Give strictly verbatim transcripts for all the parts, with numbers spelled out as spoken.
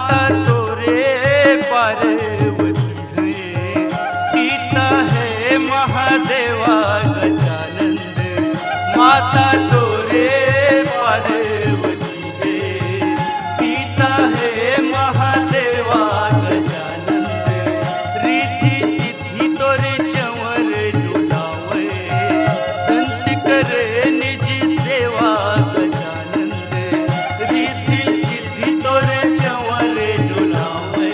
माता तोरे पार्वती हे, पिता हे महादेवा गजानंद। माता तोरे पार्वती हे, पिता हे महादेवा गजानंद। रिद्धि सिद्धि तोरे चंवर डुलावे, संत करे निज सेवा गजानंद। रिद्धि सिद्धि तोरे चंवर डुलावे,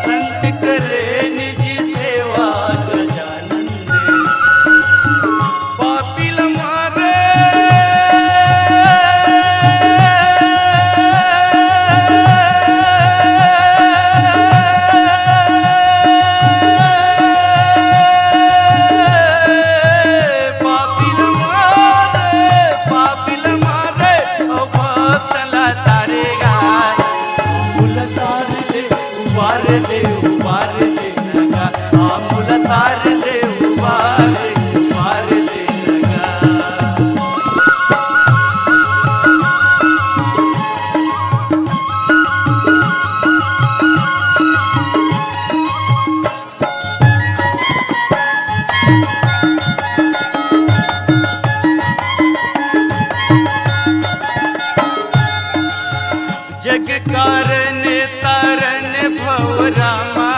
संत करे निज सेवा गजानंद। पापी ल मारे, पापी ल मारे, पापी ल मारे, ओ भक्त ल तारेगा। आंबू ल तार दे, उबार दे, उबार दे लगा। आंबू ल तार दे, उबार, उबार दे लगा। जग कारण तारण भव रामा,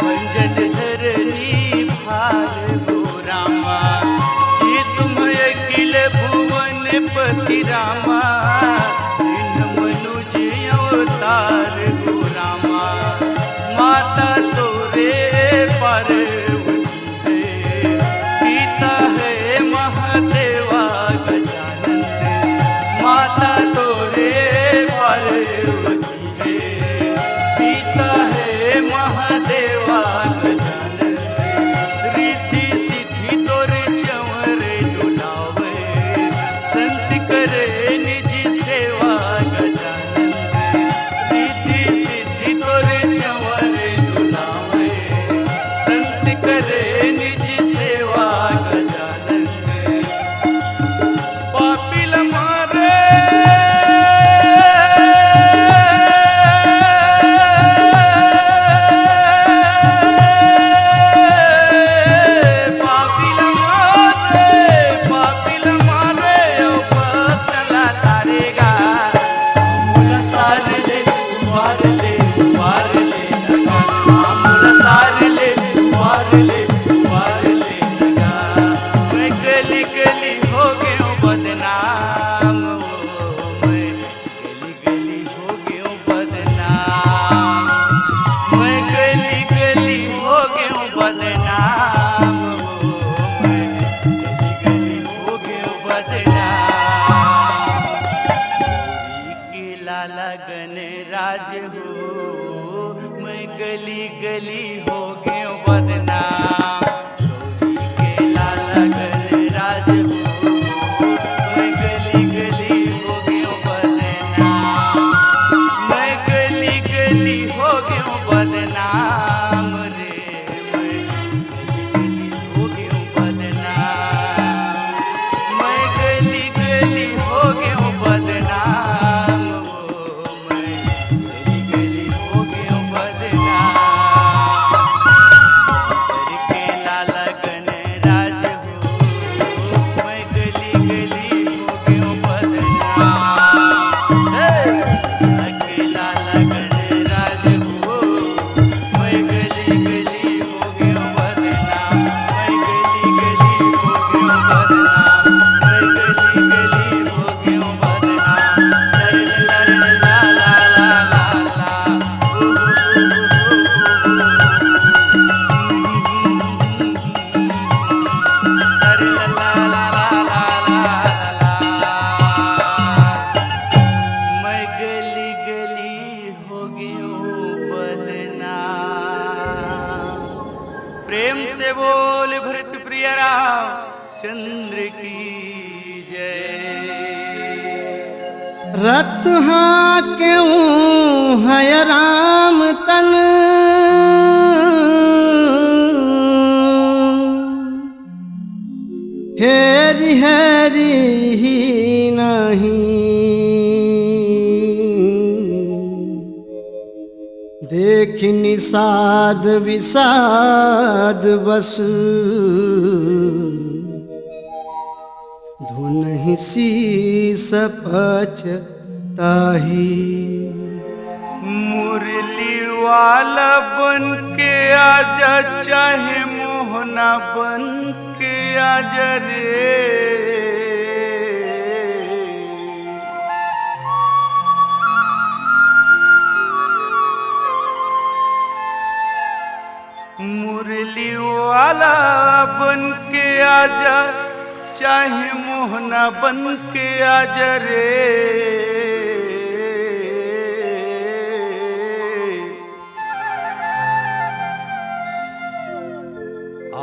भंजन धरनी भार हो रामा। कि तुम अखिल भुवन पति रामा, दीन मनुज अवतार हो रामा। माता तोरे पार्वती हे, पिता हे महादेवा गजानंद। माता तोरे पार्वती हे, पिता हे महादेवा गजानंद। रिद्धि सिद्धि तोरे चंवर डुलावे, संत करे निज सेवा गजानंद। रिद्धि सिद्धि तोरे चंवर डुलावे, संत करे निज सेवा गजानंद। पापी ल मारे, पापी ल मारे, पापी ल मारे, ओ पत्थर ला तारेगा। आंबू ल तार ले, उबार ले, उबार ले लगा। आंबू ल तार ले, उबार ले, उबार ले लगा। मैं गली गली हो गेंव बदनाम हो, मैं गली गली हो गेंव बदनाम। मैं गली गली हो गेंव बदनाम हो, मैं गली गली हो गेंव बदनाम। के लाला गणराज हो, मैं गली गली हो गेंव बदनाम। गौरी के लाला गणराज हो, मैं गली गली हो गेंव बदनाम। मैं गली गली हो गेंव बदनाम रे, मैं गली गली हो गेंव बदनाम। मैं गली गली हो गेंव बदनाम। मैं गली गली हो गेंव बदनाम। करके लाला गणराज हो, मैं गली गली हो गेंव बदनाम। हे! करके लाला गणराज हो, मैं गली गली हो गेंव बदनाम। मैं गली गली हो गेंव बदनाम। मैं गली गली हो मैं गली गली हो गेंव बदनाम। प्रेम से बोल भरत प्रिय राम चंद्र की जय। रथ हाँकेंव हय राम तन, हेरि हेरि ही नहीं। देखि निषाद विषाद बस, धुनहि शीस पछताही। मुरली वाला बन के आजा, चाहे मोहना बन के आजा रे। मुरली वाला बन के आजा, चाहे मोहना बन के आजा रे।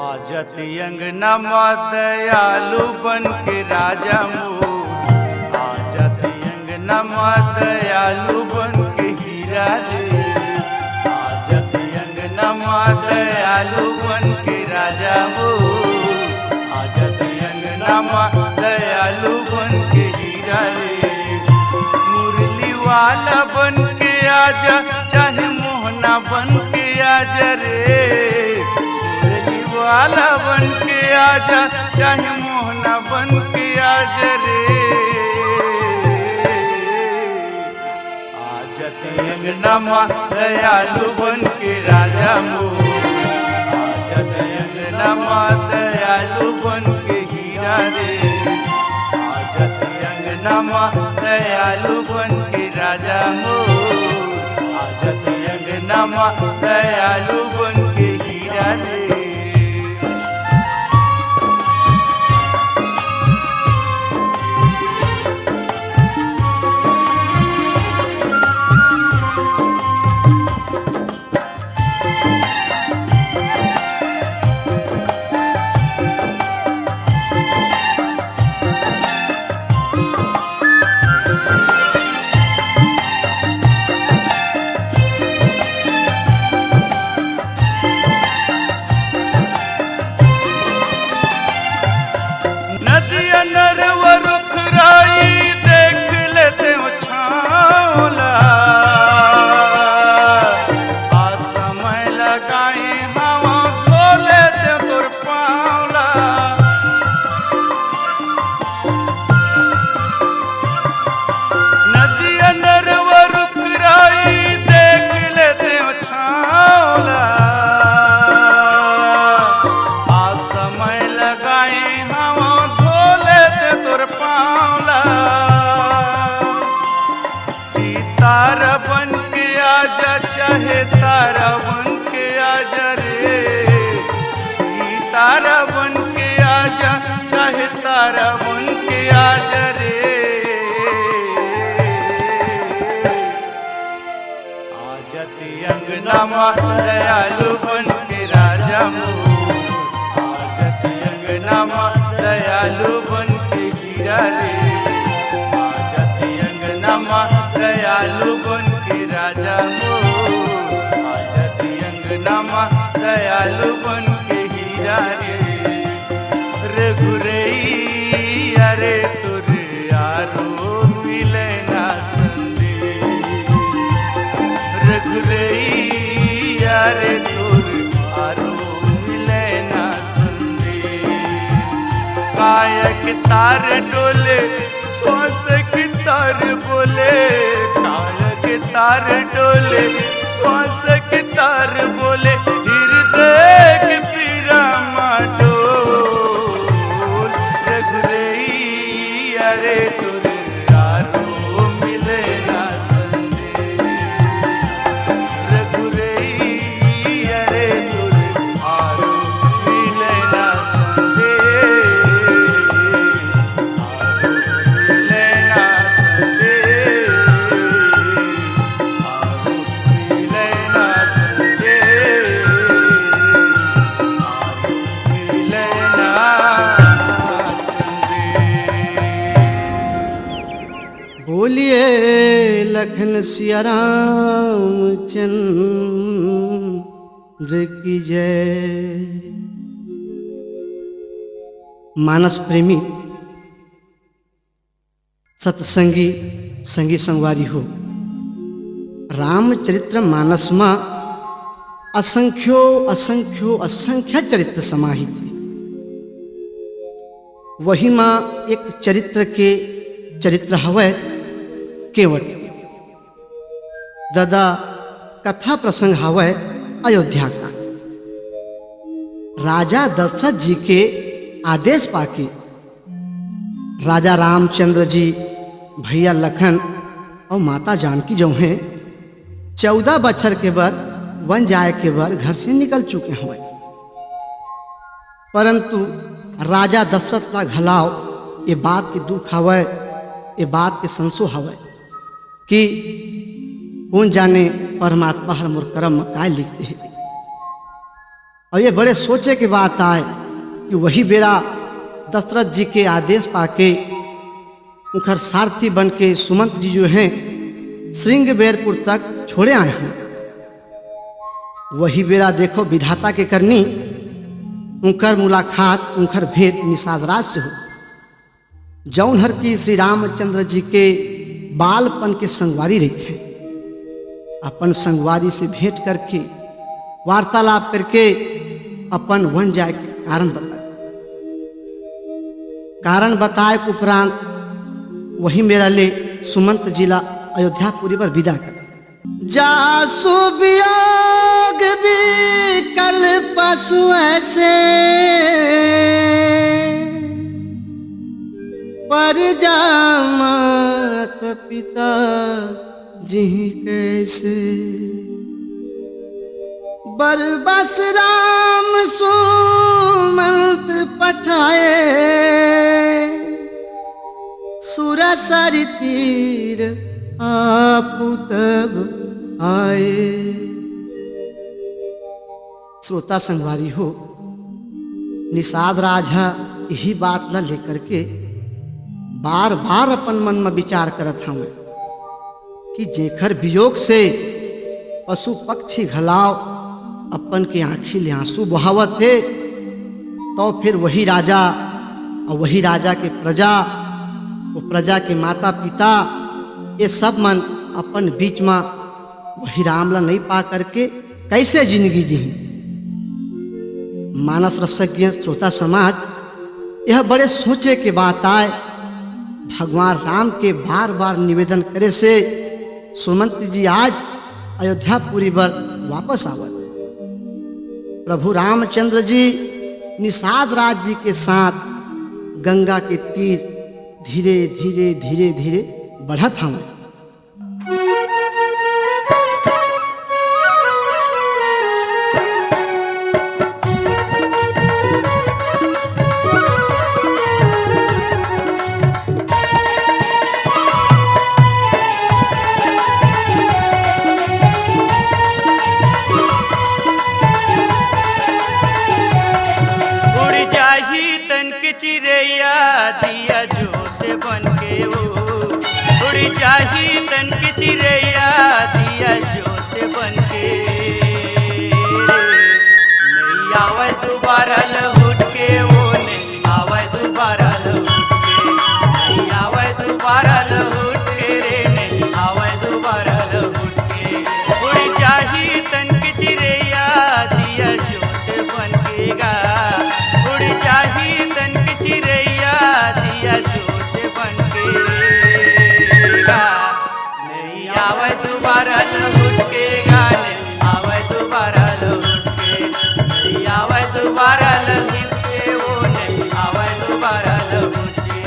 आजत अंगना मा दयालु बन के राजा मोर, आजत अंगना मा दयालु बन के हीरा रे। आजत अंगना मा दयालु बन के राजा मोर, आजत अंगना मा दयालु बन के हीरा रे। मुरली वाला बन के आजा, चाहे मोहना बन के आजा रे। मुरली वाला बन के आजा, चाहे मोहना बन के आजा रे। आजत अंगना मा दयालु बन के राजा मोर, आजत अंगना मा दयालु बन के हीरा रे। आजत अंगना मा दयालु बन के राजा मोर, आजत अंगना मा दयालु बन के हीरा रे। नदिया नरवा रुख राई देख लेते हो छाँव ला। आ समय लगाई हवा धो लेते तोर पाँव ला। नदिया नरवा रुख राई देख लेते हो छाँव ला। आ समय लगाई हवा धो लेते तोर पाँव ला। सितारा बन के आजा, चाहे तारा बन के आजा रे। सितारा बन के आजा, चाहे तारा बन के आजा रे। आजत अंगना मा दयालु बन के राजा मोर, आजत अंगना मा दयालु बन के हीरा रे। आजत अंगना मा दयालु बन के राजा मोर, आजत अंगना मा दयालु बन के हीरा रे। रघुरैया रे तोर आरो मिले ना संदेश। रघुरैया रे तोर आरो मिले ना संदेश। काया के तार डोले, श्वास के तार बोले, काया के तार डोले, श्वास के तार बोले, हृदय के पीरा मा डोल। रघुरैया रे तोर आरो मिले ना संदेश। रघुरैया रे तोर आरो मिले ना संदेश। बोलिए लखन सिया रामचंद्र की जय। मानस प्रेमी सत्संगी संगी संगवारी हो, रामचरित्र मानस म असंख्यो असंख्यो असंख्य चरित्र समाहित हे। वही म एक चरित्र के चरित्र हवय केवट। ददा, कथा प्रसंग हवय अयोध्या कांड। राजा दशरथ जी के आदेश पाके राजा रामचंद्र जी, भैया लखन अउ माता जानकी जो हे चौदह बछर के बर वन जाए के बर घर से निकल चुके हवय। परंतु राजा दशरथ ला घलाव ए बात के दुख हवय, ए बात के संसो हवय कि कोन जाने परमात्मा हर मोर करम म काय लिख दे हे। अउ ये बड़े सोचे के बात आय कि वही बेरा दशरथ जी के आदेश पाके उंखर सारथी बन के सुमंत जी जो हे श्रृंगबेरपुर तक छोड़े आए हंव। वही बेरा देखो विधाता के करनी, उंखर मुलाकात, उंखर भेंट निषाद राज से हो, जौन हर की श्री रामचंद्र जी के बालपन के संगवारी रहिथे। अपन संगवारी से भेंट करके, वार्तालाप करके अपन वन जाए के कारण बताय। कारण बताय के उपरांत वही मेरा ले सुमंत जी ला अयोध्यापुरी बर विदा कर। जासु वियोग विकल पशु ऐसे, पर जा मात पिता जिहि कैसे। बरबस राम सुमंत पठाए, सुरसरि तीर आपु तब आए। श्रोता संगवारी हो, निषाद राज ह इही बात ला लेकर के बार-बार अपन मन म विचार करत हवय कि जेखर वियोग से पशु पक्षी घलाव अपन के आँखी ले आंसू बहावत हे, तो फिर वही राजा अउ वही राजा के प्रजा, वो प्रजा के माता पिता, ये सब मन अपन बीच म वही राम ला नइ पा करके कैसे जिंदगी जीही? मानस रसज्ञ श्रोता समाज, यह बड़े सोचे के बात आय। भगवान राम के बार-बार निवेदन करे से सुमंत जी आज अयोध्यापुरी बर वापस आवत। प्रभु रामचंद्र जी निषाद राज जी के साथ गंगा के तीर धीरे, धीरे, धीरे, धीरे बढ़त हवं। उड़ जाही तन के चिरैया, दिया जोत बन के वो। उड़ जाही तन के चिरैया, दिया जोत बन के। नइ आवय दुबारा लहुट के वो, नइ आवय दुबारा लहुट के। नइ आवय दुबारा लहुट के रे, नइ आवय दुबारा लहुट के। उड़ जाही तन के चिरैया, दिया जोत बन के गा। उड़ जाही तन के चिरैया, दिया जोत बन के गा। नइ आवय दुबारा लहुट के गा, नइ आवय दुबारा लहुट के। नइ आवय दुबारा लहुट के वो, नइ आवय दुबारा लहुट के।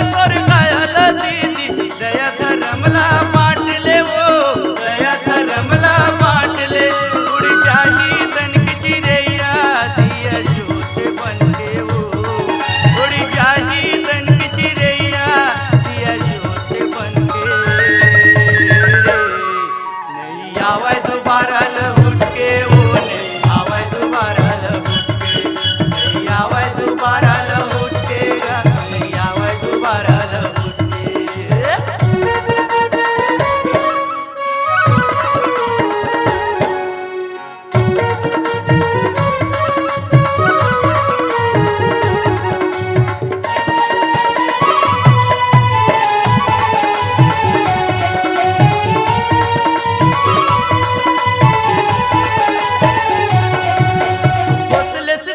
तोर कायल दीदी, दया धरम ला बांट ले वो, दया धरम ला बांट ले। उड़ जाही तन के चिरैया, दिया जोत बन के वो। उड़ जाही तन के चिरैया, दिया जोत बन के। नहीं आवै दुबारा लहुट के वो, नहीं आवै दुबारा लहुट के, नहीं आवै दुबारा लहुट के गा, नहीं आवै दुबारा लहुट के।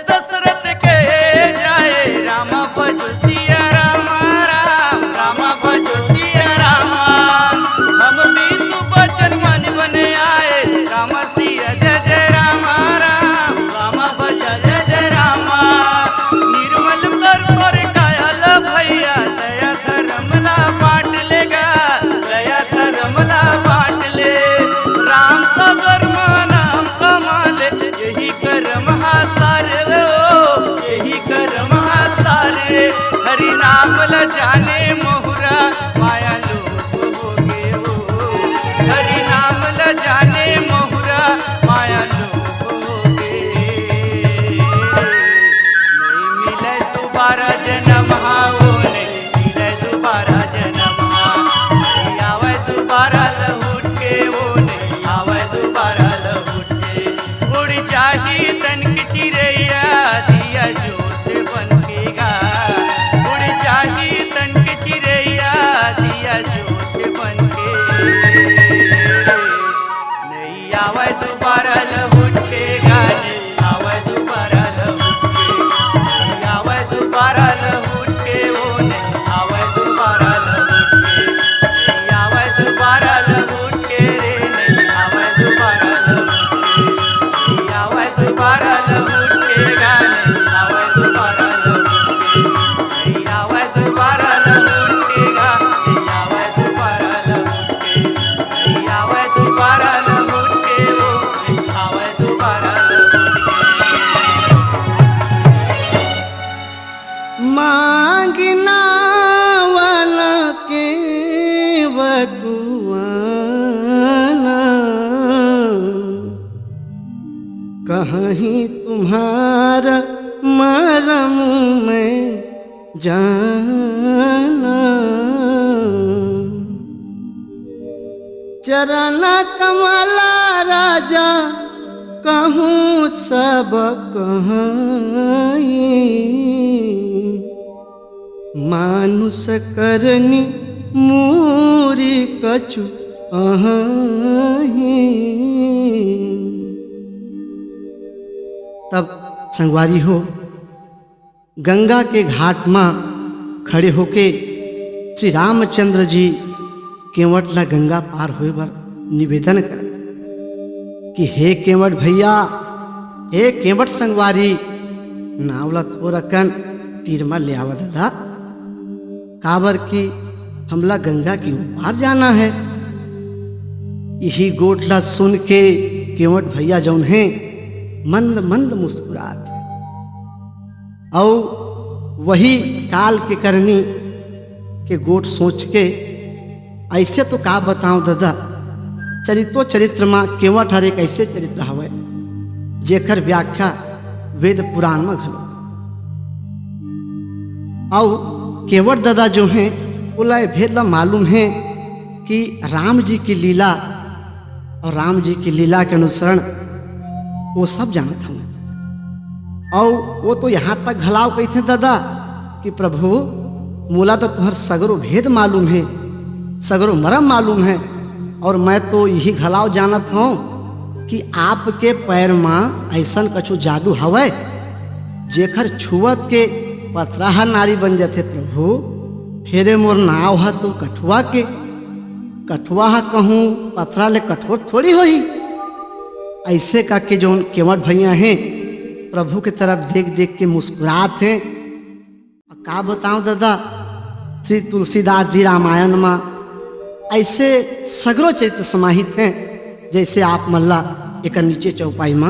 दशरथ कहे जाए, राम भजो सिया राम, राम, राम भजो सिया राम। हम भी तू बचन मन बन आए, राम सिया जय जय राम, राम, राम भजो जय जय राम। निर्मल कर तोर कायल भैया, दया धरम ला बांट ले गा, दया धरम ला बांट ले। राम सगर मा नाम कमा ले, यही करम हा सारे वो, यही करम हा सारे। हरि नाम ल जाने महुरा, माया लोग हो गे वो। हरि नाम ल जाने महुरा, माया लोग हो गे। नहीं मिले दुबारा जनम हा वो, नहीं मिले दुबारा जनम हा। नहीं आवै दुबारा लहुट के वो, नहीं आवै दुबारा लहुट के। उड़ जाही तन के चिरैया, दिया जोत बन के गा। उड़ जाही तन के चिरैया, दिया जोत बन के। नहीं आवै दुबारा लहुट के गा, नहीं आवै दुबारा लहुट के। नहीं आवै दुबारा लहुट के वो, नहीं आवै दुबारा लहुट के। नहीं आवै दुबारा लहुट के रे, नहीं आवै दुबारा लहुट के। नहीं आवै दुबारा लहुट के गा, नहीं आवै दुबारा लहुट के। नहीं आवै दुबारा लहुट के गा, नहीं आवै दुबारा लहुट के। नहीं आवै दुबारा लहुट के वो, नहीं आवै दुबारा लहुट के। मांगना वाला के वटुआना, कहीं तुम्हारा मरम मैं जाना। चरण कमला राजा कहूँ सब कहाई, मानुष करनी मूरी कछु अहाई। तब संगवारी हो, गंगा के घाट म खड़े होके श्री रामचंद्र जी केवट ला गंगा पार होए बर निवेदन करत कि हे केवट भैया, हे केवट संगवारी, नाव ला थोरकन तीर म ले आवा ददा, काबर कि हमला गंगा के ओ पार जाना हे। इही गोठ ला सुन के केवट भैया जौन हे, मंद मंद मुस्कुरात हे। अउ वही काल के करनी के गोठ सोच के, अइसे तो का बतांव ददा, चरितो चरित्र म केवट हर एक अइसे चरित्र हवय, जेकर व्याख्या वेद पुराण म घलो। अउ केवट ददा जो हे, ओला ए भेद ला मालूम हे कि राम जी के लीला अउ राम जी के लीला के अनुसरण वो सब जानत हवं। अउ वो तो यहाँ तक घलाव कहिथे ददा कि प्रभु, मोला तो तुम्हर सगरो भेद मालूम हे, सगरो मरम मालूम हे, अउ मैं तो यही घलाव जानत हवं कि आपके पैर म अइसन कछु जादू हवय, जेखर छुवत के पथरा ह नारी बन जाथे प्रभु। फेरे मोर नाव ह तो कठुआ के, कठुआ ह कहूँ पथरा ले कठोर थोड़ी होही। अइसे कहिके जौन केवट भैया हे, प्रभु के तरफ देख देख के मुस्कुरात हे। का बतांव ददा, श्री तुलसीदास जी रामायण म ऐसे सगरो चरित्र समाहित हे, जैसे आप मन ला एकर नीचे चौपाई म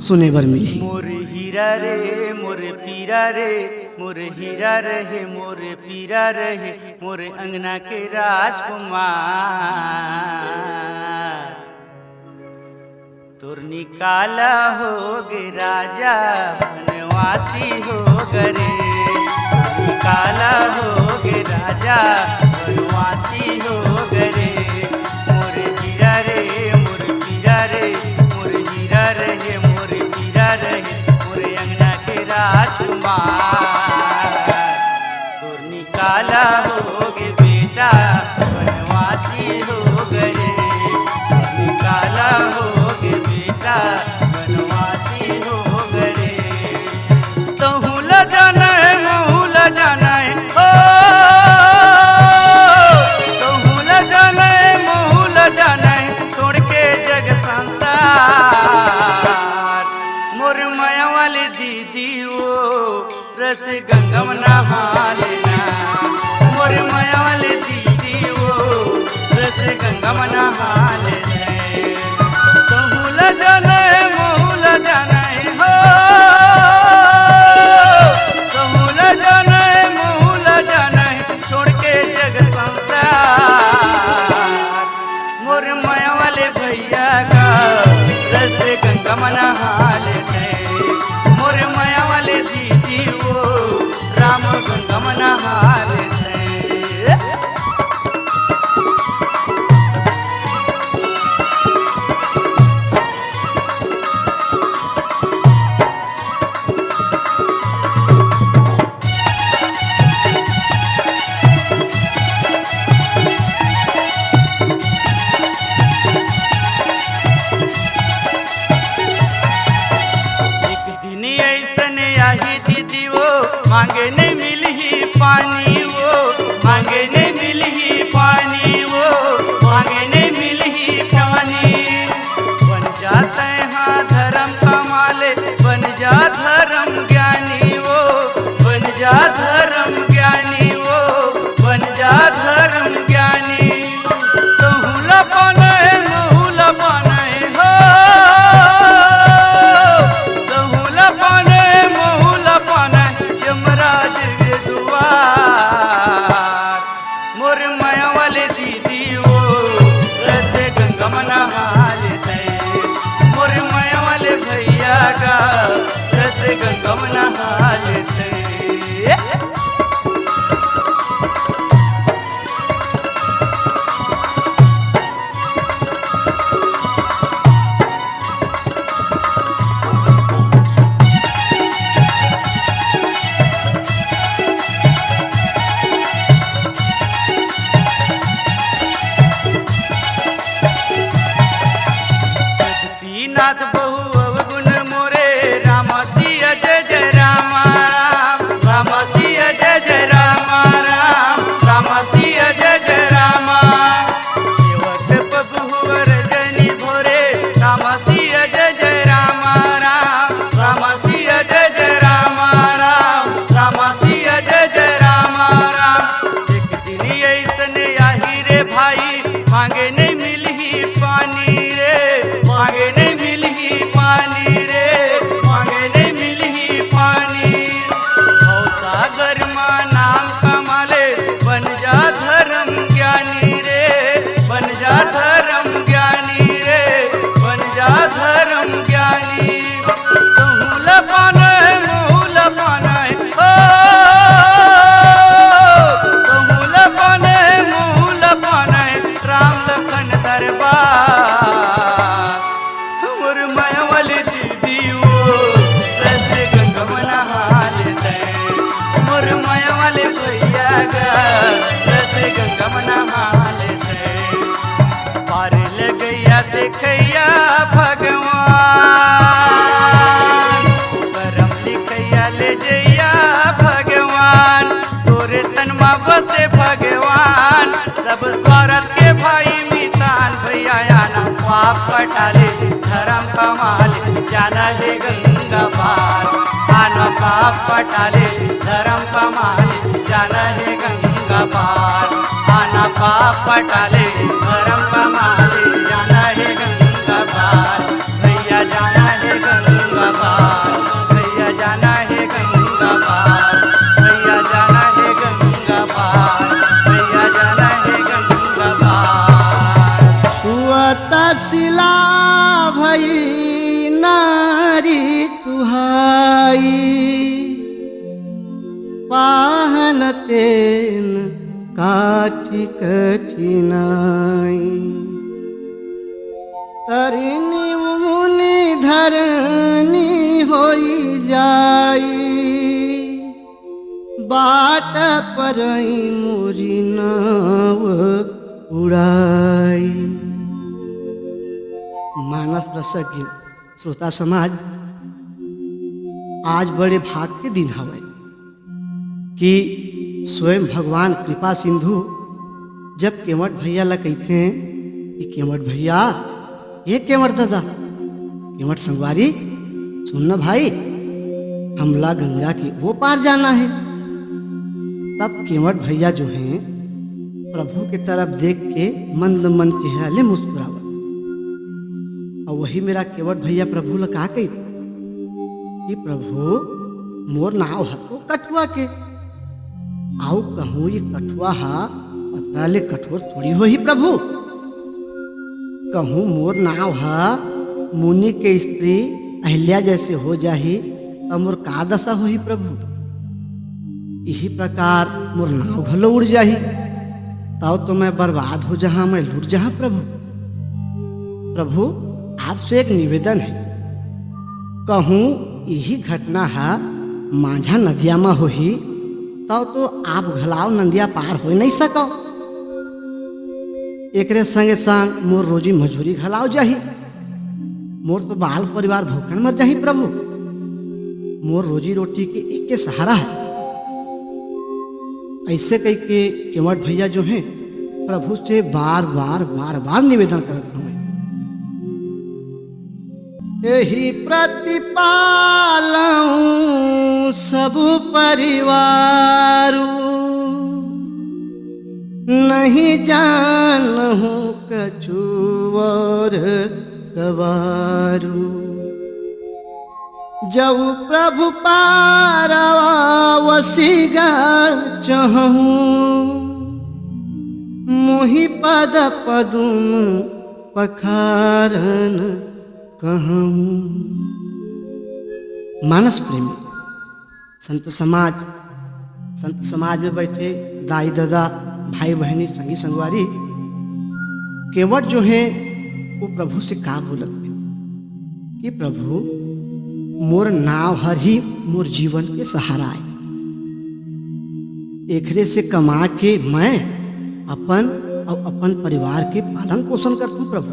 सुने बर मिलही। मोर हीरा रे, मोर पीरा रे, मोर हीरा रहे, मोर पीरा रहे, मोर अंगना के राजकुमार। तोर निकाला होगे राजा बनवासी होगे रे, तोर निकाला होगे राजा बनवासी होगे रे। मोर हीरा रे, मोर पीरा रे, मोर हीरा रहे, मोर पीरा रहे, मोर अंगना के राजकुमार। तोर निकाला होगे बेटा बनवासी होगे रे, तोर निकाला होगे बेटा बनवासी होगे रे। तहूँ ला जाने, महूँ ला जाने, ओ, तहूँ ला जाने, महूँ ला जाने, छोड़ के जग संसार। मोर माया वाली दीदी वो रस गंगा म नहा लेना, मोर माया वाले दीदी वो रस गंगा म नहा लेना। तहूँ ला जाने, महूँ ला जाने हो, तहूँ ला जाने, महूँ ला जाने, छोड़ के जग संसार। मोर माया वाले भैया का रस गंगा म नहा लेते, मोर माया वाले दीदी वो राम गंगा म नहा लेते। एक दिन ऐसन आही दीदी वो, मांगे नहीं मिलही पानी वो, मांगे नहीं मिलही पानी वो, मांगे नहीं मिलही पानी। बन जाते हाँ धर्म कमाले, बन जा धर्म ज्ञानी वो, बन जा धर्म ज्ञानी वो, बन जा धर्म ज्ञानी। तहूँ ला पाने, महूँ ला पाने हो, तहूँ ला पाने, महूँ ला पाने, यमराज के दुआर। मोर माया वाले दीदी वो रस गंगा म नहा लेते, मोर माया वाले भैया का रस गंगा म नहा लेते। पीनाथ बहु अवगुण मोरे, राम सिया जय जय राम राम, राम सिया जय जय राम राम, राम सिया जय जय राम। सेवक पबहुवर जनी भोरे, राम सिया जय जय राम राम, राम सिया जय जय राम राम, राम सिया जय जय राम राम। एक दिन ऐसन आही रे भाई, मांगे नहीं मिलही पानी रे, मांगे नहीं मिलही पानी रे, मांगे नहीं मिलही पानी। भवसागर मा नाम कमाले, बन जा धर्म ज्ञानी रे, बन जा धर्म ज्ञानी रे, बन जा धर्म ज्ञानी। तहूँ ला पाने, महूँ ला पाने, ओ, तहूँ ला पाने, महूँ ला पाने, राम लखन दरबार। मोर माया वाले दीदी वो रस गंगा म नहा लेते, मोर माया वाले भैया का रस गंगा म नहा लेते। पार लगैया देखैया भगवान, करम लिखैया ले जैया भगवान, तोरे तन मा बसे भगवान, सब स्वार्थ के भाई मितान। भैया आना पाप कटाले, धर्म कमाले, जाना हे गंगा पार। आना पाप कटाले, धर्म कमाले, जाना हे गंगा गंगा पार, आना पाप पटाले, धर्म कमाले, जाना हे गंगा पार, भैया जाना हे गंगा पार, भैया जाना हे गंगा पार, भैया जाना हे गंगा पार, भैया जाना हे गंगा पार। छुअत सिला भई नारी सुहाई, पाहन तेन काठी कठिनाई। तरिनी मुनि धरनी होई जाई, बाट परई मोरी नाव उड़ाई। मानस रसज्ञ श्रोता समाज, आज बड़े भाग के दिन हवय कि स्वयं भगवान कृपा सिंधु जब केवट भैया ला कहिथे कि केवट भैया, ए केवट दादा, केवट संगवारी, सुन न भाई, हमला गंगा के वो पार जाना हे। तब केवट भैया जो हे, प्रभु के तरफ देख के मंद मंद चेहरा ले मुस्कुरावत। अउ वही मेर केवट भैया प्रभु ला का कहिथे कि प्रभु, मोर नाव ह तो कठुआ के, अउ कहूँ ये कठुआ ह पथरा ले कठोर थोड़ी होही प्रभु। कहूँ मोर नाव ह मुनि के स्त्री अहिल्या जैसे हो जाही, त मोर का दशा होही प्रभु? इही प्रकार मोर नाव घलो उड़ जाही, तब तो मैं बर्बाद हो जहाँ, मैं लुट जहाँ प्रभु। प्रभु, आपसे एक निवेदन हे, कहूँ इही घटना ह माझा नदिया म होही, तब तो आप घलाव नदिया पार होय नहीं सकव। एकरे संगे संग मोर रोजी मजूरी घलाव जाही, मोर तो बाल परिवार भूखन मर जाही प्रभु। मोर रोजी रोटी के एक के सहारा हे। ऐसे कहिके केवट भैया जो हे, प्रभु से बार बार, बार बार निवेदन करत हवय। एही प्रतिपालऊं सब परिवारू, नहीं जानहूं कछु और गवारू। जब प्रभु पारवा वसिगर चहूं, मोहि पद पदुम पखारन कहूं। मानस प्रेमी, संत समाज, संत समाज में बैठे दाई ददा, भाई बहनी, संगी संगवारी, केवट जो हे वो प्रभु से का बोलत हे कि प्रभु, मोर नाव हर ही मोर जीवन के सहारा हे। एकरे से कमा के मैं अपन अउ अपन परिवार के पालन पोषण करथंव प्रभु।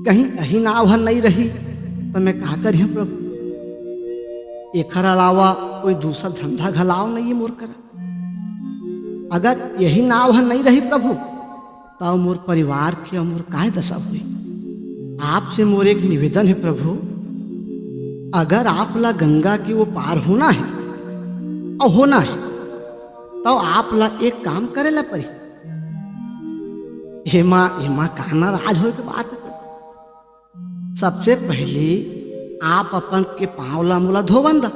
कहीं यही नाव हर नहीं रही त मैं का करिहूं प्रभु? एखर अलावा कोई दूसर धंधा घलाव नहीं हे मोर करा। अगर यही नाव हर नहीं रही प्रभु, तब मोर परिवार के अउ मोर काय दशा होही? आपसे मोर एक निवेदन हे प्रभु, अगर आप ला गंगा के वो पार होना हे अउ होना हे, तब आप ला एक काम करे ला पड़ही। एमा, एमा का नाराज होय के बात हे? सबसे पहली आप अपन के पांव ला मोला धोवन दा।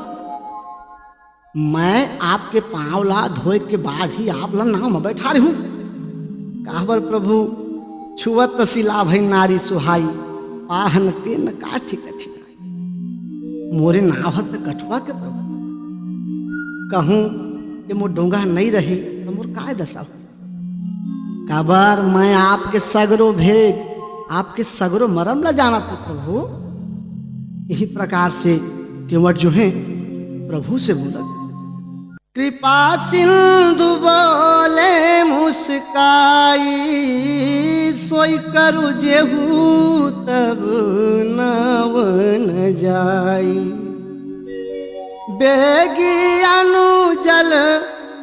मैं आपके पांव ला धोए के बाद ही आप ला नाव म बैठारहूं। काबर प्रभु, छुअत सिला भई नारी सुहाई, पाहन तेन काठी कठिनाई। मोरे नाव ह त कठुआ के प्रभु। कहूं ये मोर डोंगा नहीं रही त मोर काय दशा हो? काबर मैं आपके सगरो भेद, आपके सगरो मरम ला जानत हंव प्रभु। इही प्रकार से केवट जो हे प्रभु से बोलत हे। कृपा सिंधु बोले मुस्काई, सोई करू जेहू तब नाव न जाई। बेगी अनु जल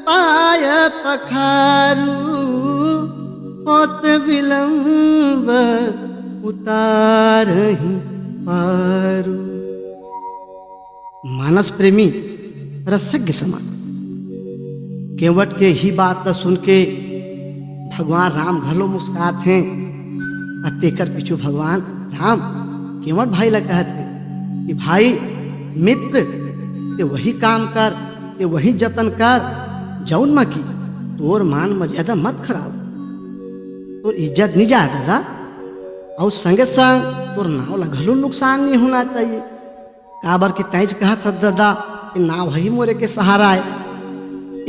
पाय पखारू, होत विलंब उतारहि पारू। मानस प्रेमी रसज्ञ समाज, केवट के ही बात ल सुन के भगवान राम घलो मुस्कात हे। अउ तेकर पीछू भगवान राम केवट भाई ल कहत हे कि भाई, मित्र, ते वही काम कर, ते वही जतन कर, जउन म कि तोर मान मर्यादा मत खराब, तोर इज्जत नी जाय ददा, अउ संगे संग तोर नाव ल घलो नुकसान नी होना चाहिए। काबर कि तैंच कहत हस ददा कि नाव ही मोरे के सहारा आय।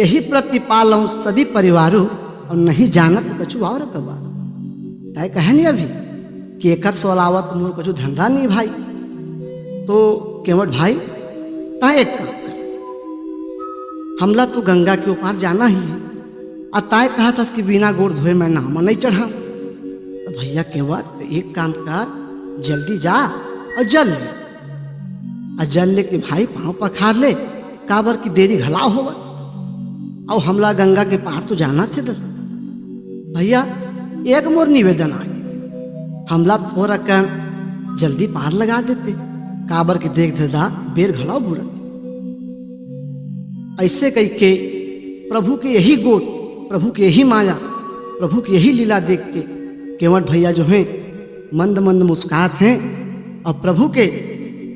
यही प्रतिपालहूँ सभी परिवारू, अउ नहीं जानत कछु और कबा। तैं कहे नी अभी कि एकर से अलावा तो मोर कछु धंधा नी भाई। तो केवट भाई, तैं एक काम कर, हमला तो गंगा के ओ पार जाना ही हे, अउ तैं कहत हस कि बिना गोड़ धोए मैं नाव म नहीं चढ़ांव। त भैया केवट, त एक काम कर, जल्दी जा अउ जल ले। अउ जल लेके भाई पाँव पखार ले, काबर कि देरी घलाव होवत, अउ हमला गंगा के पार तो जाना हे ददा। भैया, एक मोर निवेदन आय, हमला थोरकन जल्दी पार लगा देते, काबर कि देख ददा, बेर घलाव बुड़त। अइसे कहिके प्रभु के यही गोठ, प्रभु के यही माया, प्रभु के यही लीला देख के केवट भैया जो हे, मंद मंद मुस्कात हे अउ प्रभु के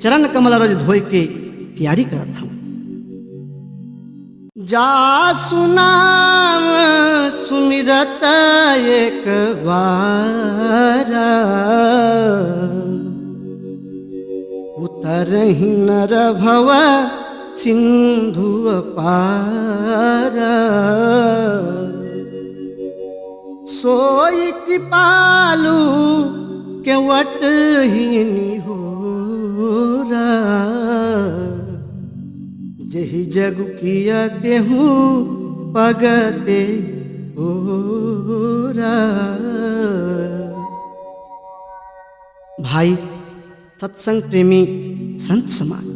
चरण कमल रोज धोए के तैयारी करत हवं। जासु नाम सुमिरत एक बार, उतरहिं नर भव सिंधु अपार। सोई कृपालु केवट ही निहोरा, जेहि जगु किया तेहु पग ते ओरा। भाई, सत्संग प्रेमी संत समाज,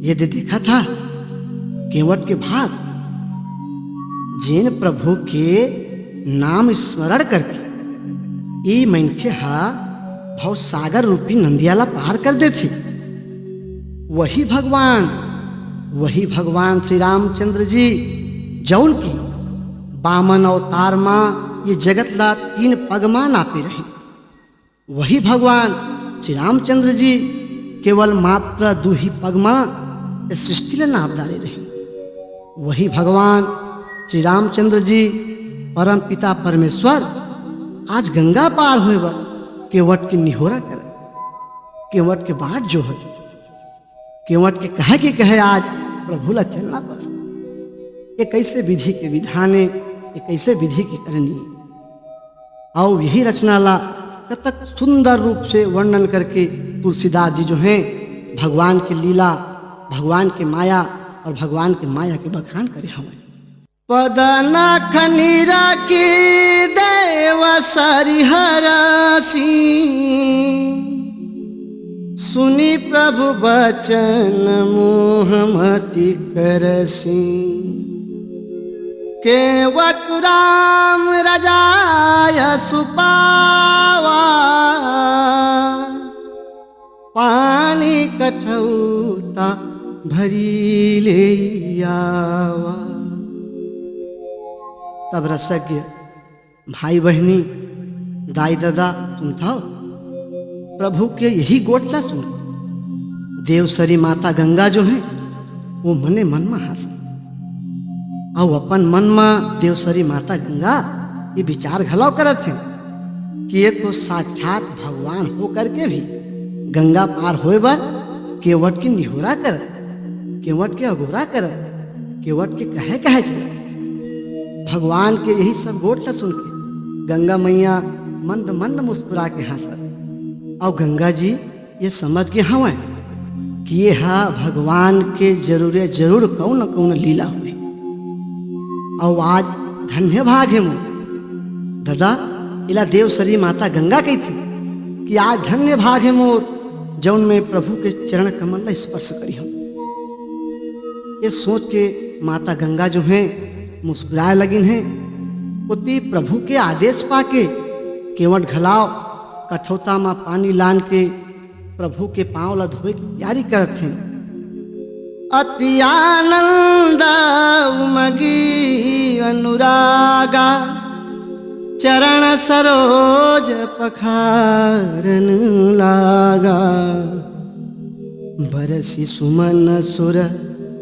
ये दे देखा था केवट के भाग, जेन प्रभु के नाम स्मरण करके ई मनखे हा भव सागर रूपी नंदिया ला पार कर देथे। वही भगवान, वही भगवान श्री रामचंद्र जी, जौन की बामन अवतार मा ये जगत ला तीन पग मा नापे रहे। वही भगवान श्री रामचंद्र जी केवल मात्र दू ही पग मा सृष्टि ला नाप डारे रहे। वही भगवान श्री रामचंद्र जी, परम पिता परमेश्वर, आज गंगा पार होए बर केवट के निहोरा करत, केवट के बाट जोहत, केवट के कहे के कहे आज प्रभु ला चलना पड़ा। ये कैसे विधि के विधान ए, ये कैसे विधि के करनी। अउ यही रचना ला कतक सुंदर रूप से वर्णन करके तुलसीदास जी जो हैं, भगवान के लीला, भगवान के माया अउ भगवान के माया के बखान करे हवंय। पद नख निरखि देव सरि हरषि, सुनि प्रभु बचन मोह मति करषि। केवट राम रजाय सुपावा, पानी कठौता भरी ले आवा। तब रसज्ञ भाई बहिनी, दाई ददा सुनथव, प्रभु के यही गोठ ला सुन। देवसरी माता गंगा जो हे, वो मने मन म हंसत, अउ अपन मन म देवसरी माता गंगा ये विचार घलव करत हे कि ये तो साक्षात भगवान हो करके भी गंगा पार होए बर केवट के निहोरा करत, केवट के अगोरा करत, केवट के कहे कहे करत। भगवान के यही सब गोठ ला सुन के गंगा मैया मंद मंद मुस्कुरा के हंसत, अउ गंगा जी ये समझ गे हवंय कि ये हा भगवान के जरूर, जरूर कउन न कउन लीला होही। अउ आज धन्य भाग हे मोर, ददा, एला देवसरी माता गंगा कहिथे कि आज धन्य भाग हे मोर, जउन मैं प्रभु के चरण कमल ला स्पर्श करी हूँ। ये सोच के माता गंगा जो हे, मुस्कुराए लगिन हे। ओती प्रभु के आदेश पाके केवट घलाव कठौता म पानी लान के प्रभु के पांव ला धोए के तैयारी करत हे। अति आनंद उमगी अनुरागा, चरण सरोज पखारन लागा। बरसि सुमन सुर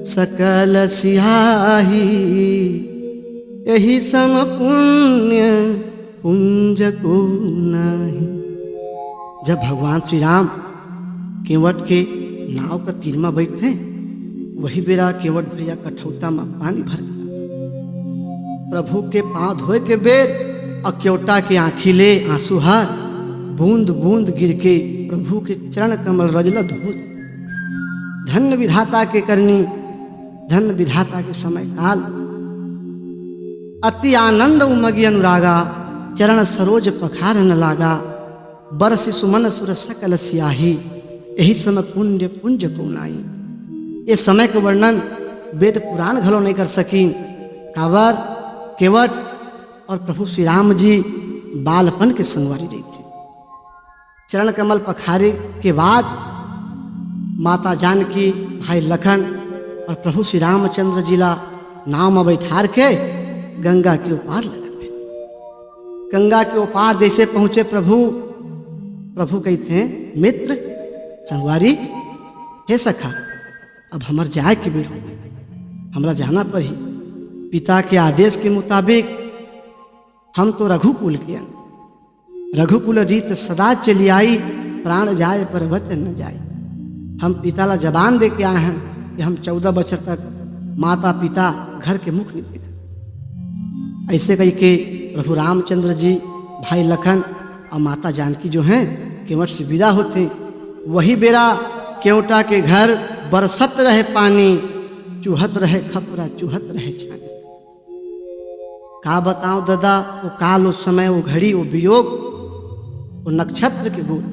सकल सियाही, एहि सम पुण्य पुंज को नाही। जब भगवान श्री राम केवट के नाव का तीर म बइठथे, वही बेरा केवट भैया कठौता म पानी भर के प्रभु के पांव धोए के बेर अउ केवटा के आंखी ले आंसू ह बूंद बूंद गिर के प्रभु के चरण कमल रज ल धो दे। धन्य विधाता के करनी, धन्य विधाता के समय काल। अति आनंद उमगी अनुरागा, चरण सरोज पखारन लागा। बरसि सुमन सुर सकल सियाही, एहि सम पुण्य पुंज को नाही। ये समय के वर्णन वेद पुराण घलो नहीं कर सकिन। काबर, केवट अउ प्रभु श्री राम जी बालपन के संगवारी रहिथे। चरण कमल पखारे के बाद माता जानकी, भाई लखन अउ प्रभु श्री रामचंद्र जी ला नाव म बइठार के गंगा के ओ पार लगथे। गंगा के ओ पार जइसे पहुंचे प्रभु, प्रभु कहिथे, "मित्र, संगवारी, हे सखा, अब हमर जाए के बेर होगे, हमरा जाना परही। पिता के आदेश के मुताबिक हम तो रघुकुल के अन, रघुकुल रीत सदा चली आई, प्राण जाए पर वचन न जाई। हम पिता ला जबान दे के आए हन कि हम चौदह बछर तक माता पिता घर के मुख नहीं देखा।" अइसे कहिके प्रभु रामचंद्र जी, भाई लखन अउ माता जानकी जो हैं केवट से विदा होथे। वही बेरा केवटा के घर बरसत रहे पानी, चुहत रहे खपरा, चुहत रहे छानी। का बताओं ददा, ओ काल, ओ समय, ओ घड़ी, ओ वियोग, ओ नक्षत्र के गोठ।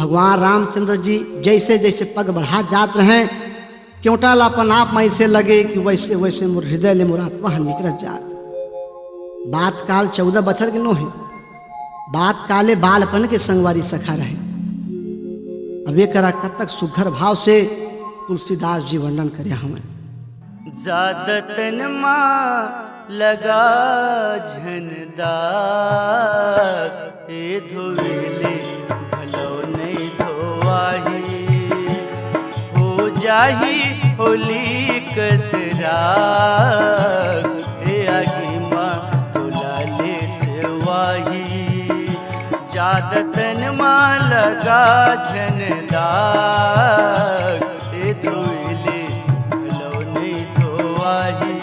भगवान रामचंद्र जी जइसे जइसे पग बढ़ात जात रहें, केवटा ला अपन आप म अइसे लगे कि वइसे वइसे मोर हृदय ले मोर आत्मा ह निकरत जात। बात काल चौदह बछर के नोहे, बात काल ए बालपन के संगवारी सखा रहे। अब एकरा कतक सुघर भाव से तुलसीदास जी वर्णन करे हवंय। जादा तन मा लगा झन दाग, ए धोवे ले घलो नइ धोवाही। हो जाही होली कस राग, ए आगी मा तोला ले सेवाही। जादा तन मा लगा झन दाग, ए धोवे ले घलो नइ धोवाही।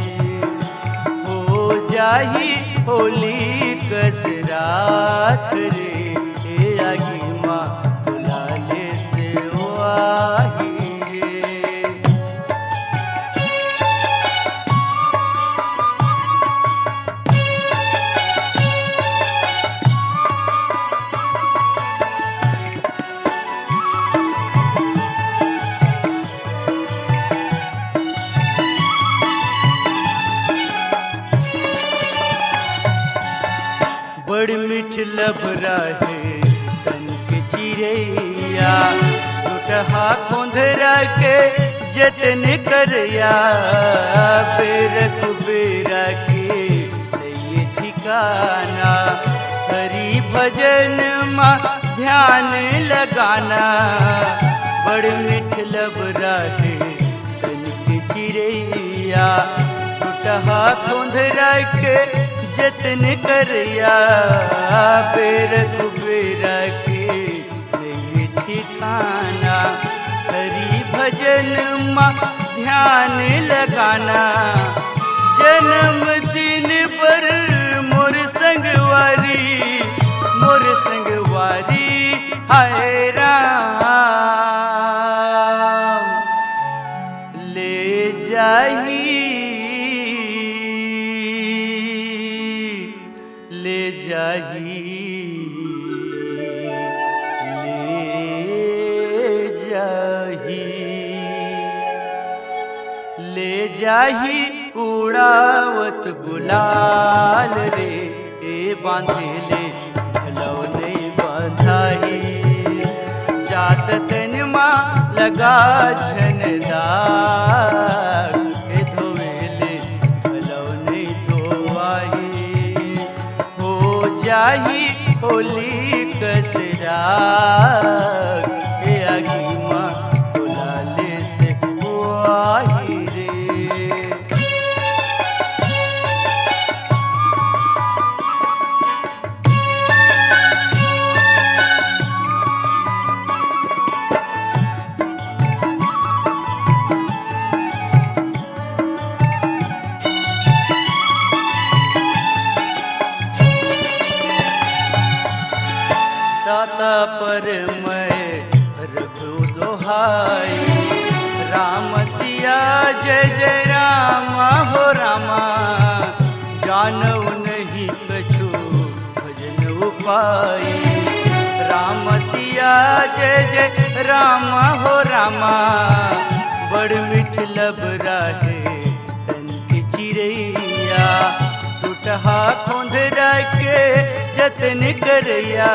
हो जाही होली कस रात रे, ए आगी मा तोला ले सेवाही रे। बड़ मीठ लबरा हे तन के चिरैया, टुटहा खोंधरा के जतन करया, बेरा कुबेरा के नइये ठिकाना। हरि भजन मा ध्यान लगाना, बड़ मीठ लबरा हे तन के चिरैया, टुटहा खोंधरा के जतन करया, बेरा कुबेरा के नइये ठिकाना। हरि भजन मा ध्यान लगाना, जन्मदिन बर मोर संगवारी, मोर संगवारी, हाय राम, ले जाही, ले जाही, ले जाही, ले जाही उड़ावत गुलाल रे, ए बांधे ले घलो नइ बंधाही। जात तन मा लगा झन दाग, ए धोवे ले घलो नइ धोवाही। हो जाही होली कस राग, ए आगी मा कोलाले से बोआही रे। ताता पर मैं रखू दोहाई, राम सिया जय जय राम हो रामा, जानऊ नहीं कछु भजन उपाई। राम सिया जय जय राम हो रामा, बड़ मीठ लबरा हे तन के चिरैया। टूटहा खोंधरा के जतन करैया,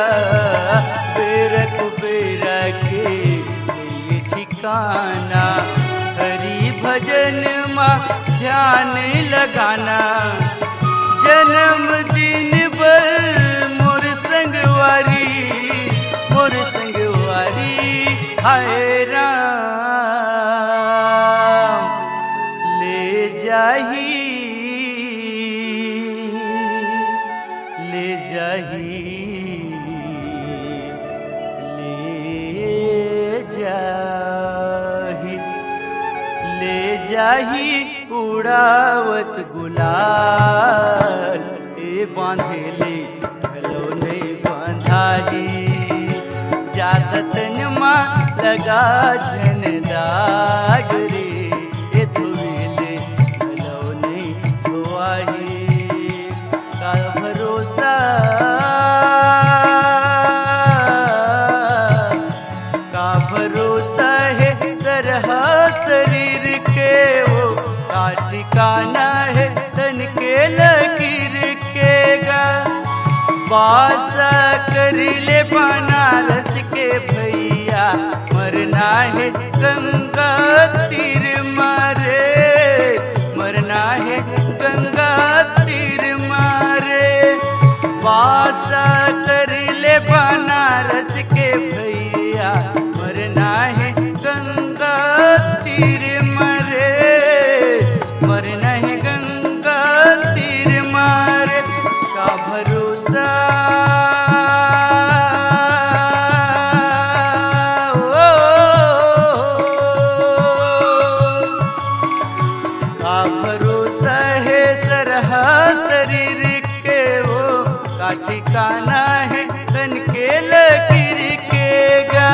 बेरा कुबेरा के नइये ठिकाना। हरि भजन मा ध्यान लगाना। जन्मदिन बर मोर संगवारी, मोर संगवारी, हाय राम, ले जाही, ले जाही, ले जाही, ले जाही उड़ावत गुलाल। ए बांधे ले घलो नइ बंधाही, जात तन मा लगा झन दाग रे। ए धोवे ले घलो नइ धोवाही, का भरोसा, का भरोसा हे सरहा शरीर के वो, का ठिकाना हे तन के लकीर के गा। वास करी ले बनारस के भैया, मरना हे गंगा तीर मारे, मरना हे गंगा तीर मारे। वास करी ले बनारस के भैया, मरना हे गंगा तीर मारे, मरना हे गंगा तीर मारे। का भरोसा, ओ, का भरोसा हे सरहा शरीर के वो, का ठिकाना हे तन के लकीर के गा।